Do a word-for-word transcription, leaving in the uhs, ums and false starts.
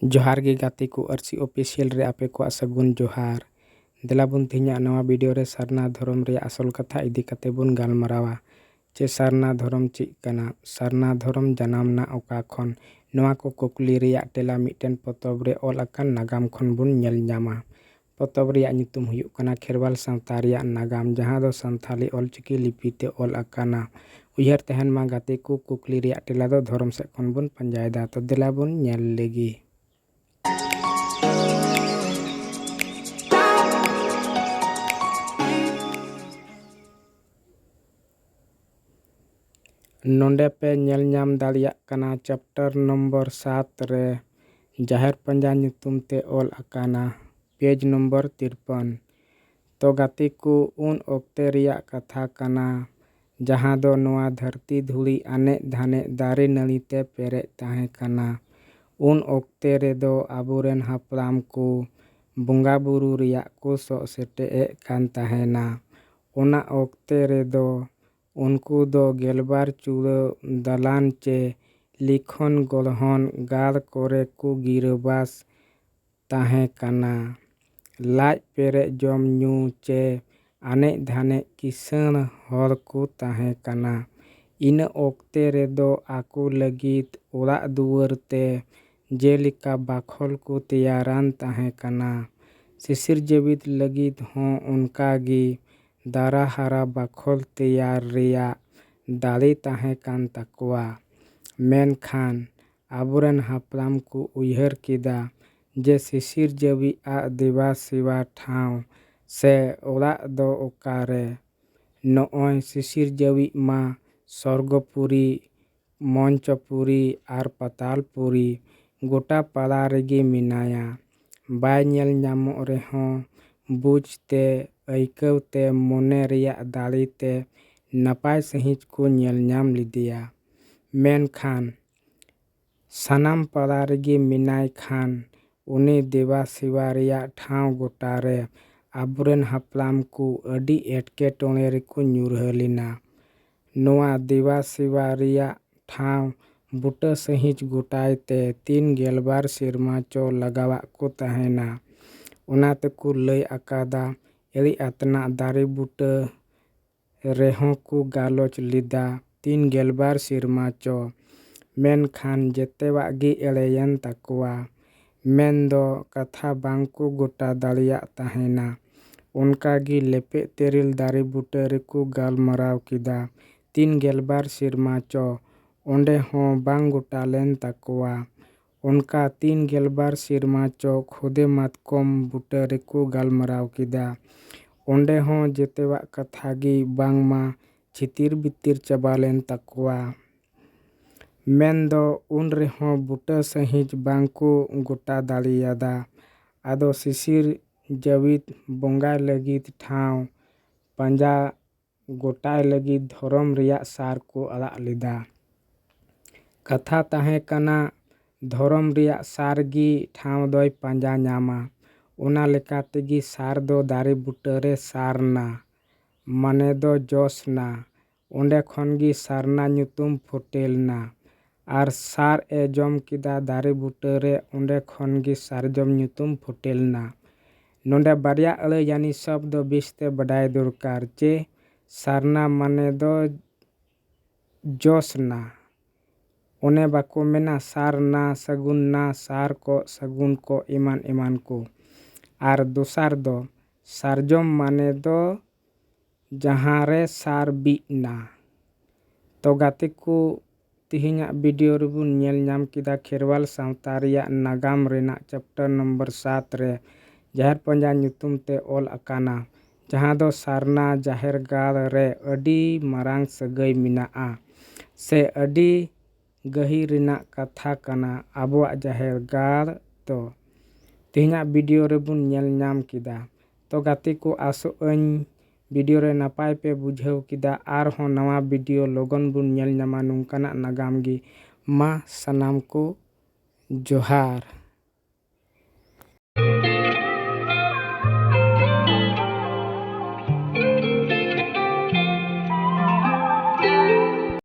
ᱡᱚᱦᱟᱨ ᱜᱮ ᱜᱟᱛᱮ ᱠᱚ, ᱟᱹᱨᱥᱤ ᱚᱯᱷᱤᱥᱤᱭᱟᱞ ᱨᱮ ᱟᱯᱮ ᱠᱚᱣᱟᱜ ᱥᱟᱹᱜᱩᱱ ᱡᱚᱦᱟᱨ᱾ ᱫᱮᱞᱟ ᱵᱚᱱ ᱛᱮᱦᱮᱧᱟᱜ ᱱᱚᱣᱟ ᱵᱷᱤᱰᱤᱭᱳ ᱨᱮ ᱥᱟᱨᱱᱟ ᱫᱷᱚᱨᱚᱢ ᱨᱮᱭᱟᱜ ᱟᱥᱚᱞ ᱠᱟᱛᱷᱟ ᱤᱫᱤ ᱠᱟᱛᱮ ᱵᱚᱱ ᱜᱟᱞᱢᱟᱨᱟᱣᱟ, ᱪᱮ ᱥᱟᱨᱱᱟ ᱫᱷᱚᱨᱚᱢ ᱪᱮᱫ ᱠᱟᱱᱟ, ᱥᱟᱨᱱᱟ ᱫᱷᱚᱨᱚᱢ ᱡᱟᱱᱟᱢ ᱱᱟ ᱚᱠᱟ ᱠᱷᱚᱱ, ᱱᱚᱣᱟ ᱠᱚ ᱠᱩᱠᱞᱤ ᱨᱮᱭᱟᱜ ᱛᱮᱞᱟ ᱢᱤᱫᱴᱮᱱ ᱯᱚᱛᱚᱵ ᱨᱮ ᱚᱞ ᱟᱠᱟᱱ ᱱᱟᱜᱟᱢ ᱠᱷᱚᱱ ᱵᱚᱱ ᱧᱮᱞ ᱧᱟᱢᱟ᱾ ᱯᱚᱛᱚᱵ ᱨᱮᱭᱟᱜ ᱧᱩᱛᱩᱢ ᱦᱩᱭᱩᱜ ᱠᱟᱱᱟ ᱠᱷᱮᱨᱣᱟᱞ ᱥᱟᱶᱛᱟ ᱨᱮᱭᱟᱜ ᱱᱟᱜᱟᱢ, ᱡᱟᱦᱟᱸ ᱫᱚ ᱥᱟᱱᱛᱷᱟᱞᱤ ᱚᱞᱪᱤᱠᱤ ᱞᱤᱯᱤ ᱛᱮ ᱚᱞ ᱟᱠᱟᱱᱟ᱾ ᱩᱭᱦᱟᱹᱨ ᱛᱟᱦᱮᱱ ᱢᱟ ᱜᱟᱛᱮ ᱠᱚ, ᱠᱩᱠᱞᱤ ᱨᱮᱭᱟᱜ ᱛᱮᱞᱟ ᱫᱚ ᱫᱷᱚᱨᱚᱢ ᱥᱮᱫ ᱠᱷᱚᱱ ᱵᱚᱱ ᱯᱟᱸᱡᱟᱭᱮᱫᱟ᱾ ᱛᱚ ᱫᱮᱞᱟ ᱵᱚᱱ ᱧᱮᱞ ᱞᱮᱜᱮ᱾ ᱱᱚᱰᱮ ᱯᱮ ᱧᱮᱞ ᱧᱟᱢ ᱫᱟᱲᱮᱭᱟᱜ ᱠᱟᱱᱟ, ᱪᱮᱯᱴᱟᱨ ᱱᱚᱢᱵᱚᱨ ᱥᱟᱛ ᱨᱮ ᱡᱟᱦᱮᱨ ᱯᱟᱸᱡᱟ ᱧᱩᱛᱩᱢ ᱛᱮ ᱚᱞ ᱟᱠᱟᱱᱟ, ᱯᱮᱡᱽ ᱱᱚᱢᱵᱚᱨ ᱛᱤᱨᱯᱚᱱ᱾ ᱛᱚ ᱜᱟᱛᱮ ᱠᱚ, ᱩᱱ ᱚᱠᱛᱮ ᱨᱮᱭᱟᱜ ᱠᱟᱛᱷᱟ ᱠᱟᱱᱟ, ᱡᱟᱦᱟᱸ ᱫᱚ ᱱᱚᱣᱟ ᱫᱷᱟᱹᱨᱛᱤ ᱫᱷᱩᱲᱤ ᱟᱱᱮᱡ ᱫᱷᱟᱱᱮᱡ ᱫᱟᱨᱮ ᱱᱟᱹᱲᱤ ᱛᱮ ᱯᱮᱨᱮᱡ ᱛᱟᱦᱮᱸ ᱠᱟᱱᱟ᱾ ᱩᱱ ᱚᱠᱛᱮ ᱨᱮᱫᱚ ᱟᱵᱚᱨᱮᱱ ᱦᱟᱯᱲᱟᱢ ᱠᱚ ᱵᱚᱸᱜᱟ ᱵᱩᱨᱩ ᱨᱮᱭᱟᱜ ᱠᱚ ᱥᱚᱜ ᱥᱮᱴᱮᱡ ᱮᱫ ᱠᱟᱱ ᱛᱟᱦᱮᱱᱟ᱾ ᱚᱱᱟ ᱚᱠᱛᱮ ᱨᱮᱫᱚ ᱩᱱᱠᱩ ᱫᱚ ᱜᱮᱞᱵᱟᱨ ᱪᱩᱲᱟᱹ ᱫᱟᱞᱟᱱ ᱪᱮ ᱞᱤᱠᱷᱚᱱ ᱜᱚᱲᱦᱚᱱ ᱜᱟᱲ ᱠᱚᱨᱮ ᱠᱚ ᱜᱤᱨᱟᱹᱵᱟᱥ ᱛᱟᱦᱮᱸ ᱠᱟᱱᱟ᱾ ᱞᱟᱡ ᱯᱮᱨᱮᱡ ᱡᱚᱢ ᱧᱩ ᱪᱮ ᱟᱱᱮᱡ ᱫᱷᱟᱱᱮᱡ ᱠᱤᱥᱟᱹᱬ ᱦᱚᱲ ᱠᱚ ᱛᱟᱦᱮᱸ ᱠᱟᱱᱟ᱾ ᱤᱱᱟᱹ ᱚᱠᱛᱮ ᱨᱮᱫᱚ ᱟᱠᱚ ᱞᱟᱹᱜᱤᱫ ᱚᱲᱟᱜ ᱫᱩᱣᱟᱹᱨ ᱛᱮ ᱡᱮᱞᱮᱠᱟ ᱵᱟᱠᱷᱳᱞ ᱠᱚ ᱛᱮᱭᱟᱨᱟᱱ ᱛᱟᱦᱮᱸ ᱠᱟᱱᱟ᱾ ᱥᱤᱥᱤᱨ ᱡᱮᱣᱤᱫ ᱞᱟᱹᱜᱤᱫ ᱦᱚᱸ ᱚᱱᱠᱟ ᱜᱮ ᱫᱟᱨᱟ ᱦᱟᱨᱟ ᱵᱟᱠᱷᱳᱞ ᱛᱮᱭᱟᱨ ᱨᱮᱭᱟᱜ ᱫᱟᱲᱮ ᱛᱟᱦᱮᱸ ᱠᱟᱱ ᱛᱟᱠᱚᱣᱟ᱾ ᱢᱮᱱᱠᱷᱟᱱ ᱟᱵᱚᱨᱮᱱ ᱦᱟᱯᱲᱟᱢ ᱠᱚ ᱩᱭᱦᱟᱹᱨ ᱠᱮᱫᱟ ᱡᱮ ᱥᱤᱥᱤᱨ ᱡᱟᱹᱣᱤ ᱟᱜ ᱫᱮᱵᱟ ᱥᱮᱵᱟ ᱴᱷᱟᱶ ᱥᱮ ᱚᱲᱟᱜ ᱫᱚ ᱚᱠᱟᱨᱮ? ᱱᱚᱜᱼᱚᱭ ᱥᱤᱥᱤᱨ ᱡᱟᱹᱣᱤ ᱢᱟ ᱥᱚᱨᱜᱚᱯᱩᱨᱤ, ᱢᱚᱧᱪᱚᱯᱩᱨᱤ ᱟᱨ ᱯᱟᱛᱟᱞᱯᱩᱨᱤ ᱜᱚᱴᱟ ᱯᱟᱲᱟ ᱨᱮᱜᱮ ᱢᱮᱱᱟᱭᱟ᱾ ᱵᱟᱭ ᱧᱮᱞ ᱧᱟᱢᱚᱜ ᱨᱮᱦᱚᱸ ᱵᱩᱡᱽ ᱛᱮ, ᱟᱹᱭᱠᱟᱹᱣ ᱛᱮ, ᱢᱚᱱᱮ ᱨᱮᱭᱟᱜ ᱫᱟᱲᱮ ᱛᱮ ᱱᱟᱯᱟᱭ ᱥᱟᱺᱦᱤᱡ ᱠᱚ ᱧᱮᱞ ᱧᱟᱢ ᱞᱮᱫᱮᱭᱟ᱾ ᱢᱮᱱᱠᱷᱟᱱ ᱥᱟᱱᱟᱢ ᱯᱟᱲᱟ ᱨᱮᱜᱮ ᱢᱮᱱᱟᱭ ᱠᱷᱟᱱ ᱩᱱᱤ ᱫᱮᱵᱟ ᱥᱮᱵᱟ ᱨᱮᱭᱟᱜ ᱴᱷᱟᱶ ᱜᱚᱴᱟ ᱨᱮ ᱟᱵᱚᱨᱮᱱ ᱦᱟᱯᱲᱟᱢ ᱠᱚ ᱟᱹᱰᱤ ᱮᱴᱠᱮᱴᱚᱬᱮ ᱨᱮᱠᱚ ᱧᱩᱨᱦᱟᱹ ᱞᱮᱱᱟ᱾ ᱱᱚᱣᱟ ᱫᱮᱵᱟ ᱥᱮᱵᱟ ᱨᱮᱭᱟᱜ ᱴᱷᱟᱶ ᱵᱩᱴᱟᱹ ᱥᱟᱹᱦᱤᱡ ᱜᱚᱴᱟᱭ ᱛᱮ ᱛᱤᱱ ᱜᱮᱞᱵᱟᱨ ᱥᱮᱨᱢᱟ ᱪᱚ ᱞᱟᱜᱟᱣᱟᱜ ᱠᱚ ᱛᱟᱦᱮᱱᱟ᱾ ᱚᱱᱟ ᱛᱮᱠᱚ ᱞᱟᱹᱭ ᱟᱠᱟᱫᱟ, ᱮᱲᱤ ᱟᱛᱱᱟᱜ ᱫᱟᱨᱮ ᱵᱩᱴᱟᱹ ᱨᱮᱦᱚᱸ ᱠᱚ ᱜᱟᱞᱚᱪ ᱞᱮᱫᱟ ᱛᱤᱱ ᱜᱮᱞᱵᱟᱨ ᱥᱮᱨᱢᱟ ᱪᱚ, ᱢᱮᱱᱠᱷᱟᱱ ᱡᱮᱛᱮᱣᱟᱜ ᱜᱮ ᱮᱲᱮᱭᱮᱱ ᱛᱟᱠᱚᱣᱟ᱾ ᱢᱮᱱᱫᱚ ᱠᱟᱛᱷᱟ ᱵᱟᱝ ᱠᱚ ᱜᱚᱴᱟ ᱫᱟᱲᱮᱭᱟᱜ ᱛᱟᱦᱮᱱᱟ᱾ ᱚᱱᱠᱟ ᱜᱮ ᱞᱮᱯᱮᱜ ᱛᱮᱨᱮᱞ ᱫᱟᱨᱮ ᱵᱩᱴᱟᱹ ᱨᱮᱠᱚ ᱜᱟᱞᱢᱟᱨᱟᱣ ᱠᱮᱫᱟ ᱛᱤᱱ ᱜᱮᱞᱵᱟᱨ ᱥᱮᱨᱢᱟ ᱪᱚ, ᱚᱸᱰᱮ ᱦᱚᱸ ᱵᱟᱝ ᱜᱚᱴᱟ ᱞᱮᱱ ᱛᱟᱠᱚᱣᱟ᱾ ᱚᱱᱠᱟ ᱛᱤᱱ ᱜᱮᱞᱵᱟᱨ ᱥᱮᱨᱢᱟ ᱪᱚ ᱠᱷᱚᱫᱮ ᱢᱟᱛᱠᱚᱢ ᱵᱩᱴᱟᱹ ᱨᱮᱠᱚ ᱜᱟᱞᱢᱟᱨᱟᱣ ᱠᱮᱫᱟ᱾ ᱚᱸᱰᱮ ᱦᱚᱸ ᱡᱮᱛᱮᱣᱟᱜ ᱠᱟᱛᱷᱟ ᱜᱮ ᱵᱟᱝᱢᱟ ᱪᱷᱤᱛᱤᱨ ᱵᱤᱛᱤᱨ ᱪᱟᱵᱟ ᱞᱮᱱ ᱛᱟᱠᱚᱣᱟ᱾ ᱢᱮᱱᱫᱚ ᱩᱱ ᱨᱮᱦᱚᱸ ᱵᱩᱴᱟᱹ ᱥᱟᱹᱦᱤᱡ ᱵᱟᱝ ᱠᱚ ᱜᱚᱴᱟ ᱫᱟᱲᱮᱭᱟᱫᱟ᱾ ᱟᱫᱚ ᱥᱤᱥᱤᱨ ᱡᱟᱹᱣᱤᱫ ᱵᱚᱸᱜᱟᱭ ᱞᱟᱹᱜᱤᱫ ᱴᱷᱟᱶ ᱯᱟᱸᱡᱟ ᱜᱚᱴᱟᱭ ᱞᱟᱹᱜᱤᱫ ᱫᱷᱚᱨᱚᱢ ᱨᱮᱭᱟᱜ ᱥᱟᱨ ᱠᱚ ᱟᱲᱟᱜ ᱞᱮᱫᱟ᱾ ᱠᱟᱛᱷᱟ ᱛᱟᱦᱮᱸ ᱠᱟᱱᱟ, ᱫᱷᱚᱨᱚᱢ ᱨᱮᱭᱟᱜ ᱥᱟᱨ ᱜᱮ ᱴᱷᱟᱶ ᱫᱚᱭ ᱯᱟᱸᱡᱟ ᱧᱟᱢᱟ᱾ ᱚᱱᱟ ᱞᱮᱠᱟ ᱛᱮᱜᱮ ᱥᱟᱨ ᱫᱚ ᱫᱟᱨᱮ ᱵᱩᱴᱟᱹ ᱨᱮ ᱥᱟᱨ ᱱᱟ, ᱢᱟᱱᱮ ᱫᱚ ᱡᱚᱥ ᱱᱟ᱾ ᱚᱸᱰᱮ ᱠᱷᱚᱱ ᱜᱮ ᱥᱟᱨᱱᱟ ᱧᱩᱛᱩᱢ ᱯᱷᱩᱴᱮᱞ ᱱᱟ᱾ ᱟᱨ ᱥᱟᱨ ᱮ ᱡᱚᱢ ᱠᱮᱫᱟ ᱫᱟᱨᱮ ᱵᱩᱴᱟᱹ ᱨᱮ, ᱚᱸᱰᱮ ᱠᱷᱚᱱ ᱜᱮ ᱥᱟᱨᱡᱚᱢ ᱧᱩᱛᱩᱢ ᱯᱷᱩᱴᱮᱞ ᱱᱟ᱾ ᱱᱚᱰᱮ ᱵᱟᱨᱭᱟ ᱟᱹᱲᱟᱹ ᱭᱟᱱᱤ ᱥᱚᱵᱫᱚ ᱵᱮᱥᱛᱮ ᱵᱟᱰᱟᱭ ᱫᱚᱨᱠᱟᱨ ᱪᱮ ᱥᱟᱨᱱᱟ ᱢᱟᱱᱮ ᱫᱚ ᱡᱚᱥ ᱱᱟ᱾ ᱚᱱᱮ ᱵᱟᱠᱚ ᱢᱮᱱᱟ ᱥᱟᱨ ᱱᱟ ᱥᱟᱹᱜᱩᱱ ᱱᱟ ᱥᱟᱨ ᱠᱚ ᱥᱟᱹᱜᱩᱱ ᱠᱚ ᱮᱢᱟᱱ ᱮᱢᱟᱱ ᱠᱚ᱾ ᱟᱨ ᱫᱚᱥᱟᱨ ᱫᱚ ᱥᱟᱨᱡᱚᱢ ᱢᱟᱱᱮ ᱫᱚ ᱡᱟᱦᱟᱸ ᱨᱮ ᱥᱟᱨ ᱵᱤᱫ ᱱᱟ᱾ ᱛᱚ ᱜᱟᱛᱮ ᱠᱚ, ᱛᱮᱦᱮᱧᱟᱜ ᱵᱷᱤᱰᱤᱭᱳ ᱨᱮᱵᱚᱱ ᱧᱮᱞ ᱧᱟᱢ ᱠᱮᱫᱟ ᱠᱷᱮᱨᱣᱟᱞ ᱥᱟᱶᱛᱟ ᱨᱮᱭᱟᱜ ᱱᱟᱜᱟᱢ ᱨᱮᱱᱟᱜ ᱪᱮᱯᱴᱟᱨ ᱱᱚᱢᱵᱚᱨ ᱥᱟᱛ ᱨᱮ ᱡᱟᱦᱮᱨ ᱯᱟᱸᱡᱟ ᱧᱩᱛᱩᱢ ᱛᱮ ᱚᱞ ᱟᱠᱟᱱᱟ, ᱡᱟᱦᱟᱸ ᱫᱚ ᱥᱟᱨᱱᱟ ᱡᱟᱦᱮᱨ ᱜᱟᱲ ᱨᱮ ᱟᱹᱰᱤ ᱢᱟᱨᱟᱝ ᱥᱟᱹᱜᱟᱹᱭ ᱢᱮᱱᱟᱜᱼᱟ ᱥᱮ ᱟᱹᱰᱤ ᱜᱟᱹᱦᱤᱨ ᱨᱮᱱᱟᱜ ᱠᱟᱛᱷᱟ ᱠᱟᱱᱟ ᱟᱵᱚᱣᱟᱜ ᱡᱟᱦᱮᱨ ᱜᱟᱲ ᱫᱚ᱾ ᱛᱮᱦᱮᱧᱟᱜ ᱵᱷᱤᱰᱤᱭᱳ ᱨᱮᱵᱚᱱ ᱧᱮᱞ ᱧᱟᱢ ᱠᱮᱫᱟ᱾ ᱛᱚ ᱜᱟᱛᱮ ᱠᱚ, ᱟᱥᱚᱜ ᱟᱹᱧ ᱵᱷᱤᱰᱤᱭᱳ ᱨᱮ ᱱᱟᱯᱟᱭ ᱯᱮ ᱵᱩᱡᱷᱟᱹᱣ ᱠᱮᱫᱟ᱾ ᱟᱨᱦᱚᱸ ᱱᱟᱣᱟ ᱵᱷᱤᱰᱤᱭᱳ ᱞᱚᱜᱚᱱ ᱵᱚᱱ ᱧᱮᱞ ᱧᱟᱢᱟ ᱱᱚᱝᱠᱟᱱᱟᱜ ᱱᱟᱜᱟᱢ ᱜᱮ᱾ ᱢᱟ ᱥᱟᱱᱟᱢ ᱠᱚ ᱡᱚᱦᱟᱨ᱾